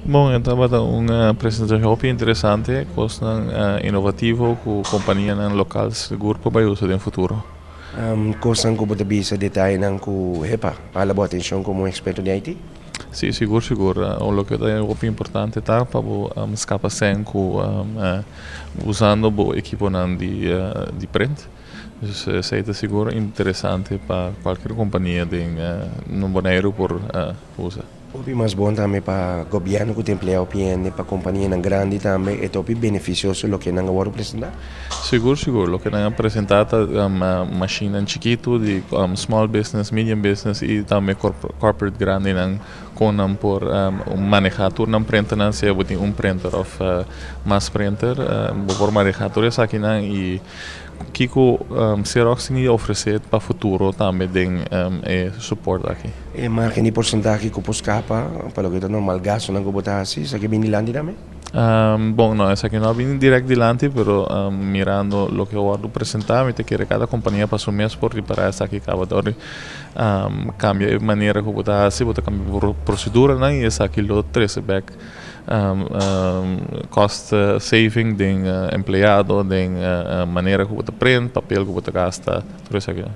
Bon, e tabata un presentashon hopi interesante, kosnan inovativo ku kompanianan lokal sigur por bai usa den futuro. Kosnan ku bo ta bisa, detayenan ku, hepa, hala bo atenshon komo un eksperto di IT? Si, sigur sigur. Loke ta hopi importante ta pa bo skapa sèn ku usando bo ekiponan di print. Dus esei ta sigur interesante pa kualkier kompania den Boneiru por usa. Hopi mas bon tambe pa gobièrnu ku ta empleá hopi hende, pa kompanianan grandi tambe e ta hopi benefisioso loke nan a wòrdu presentá. Sigur sigur, loke nan a presentá ta mashinnan chikitu di small business, medium business i tambe corporate grandinan kon nan por manehá tur nan printernan, sea bo tin un printer òf mas printer, bo por manehá tur esakinan i Kiko Xerox tin di ofresé pa futuro tambe den e support aki? E margen di porsentahe ku por skapa pa loke ta normal gastunan ku bo ta hasi, esaki bini dilanti tambe? Bon, no, esaki no a bini dirèkt dilanti, pero mirando loke a wòrdu presentá mi ta kere kada kompania pa su mes por ripará esaki kaba dor di kambia e manera ku bo ta hasi, bo ta kambia bo proseduranan i esaki lo trese bèk Cost saving den empleado, den manera ku bo ta print, papel ku bo ta gasta, tur esaki.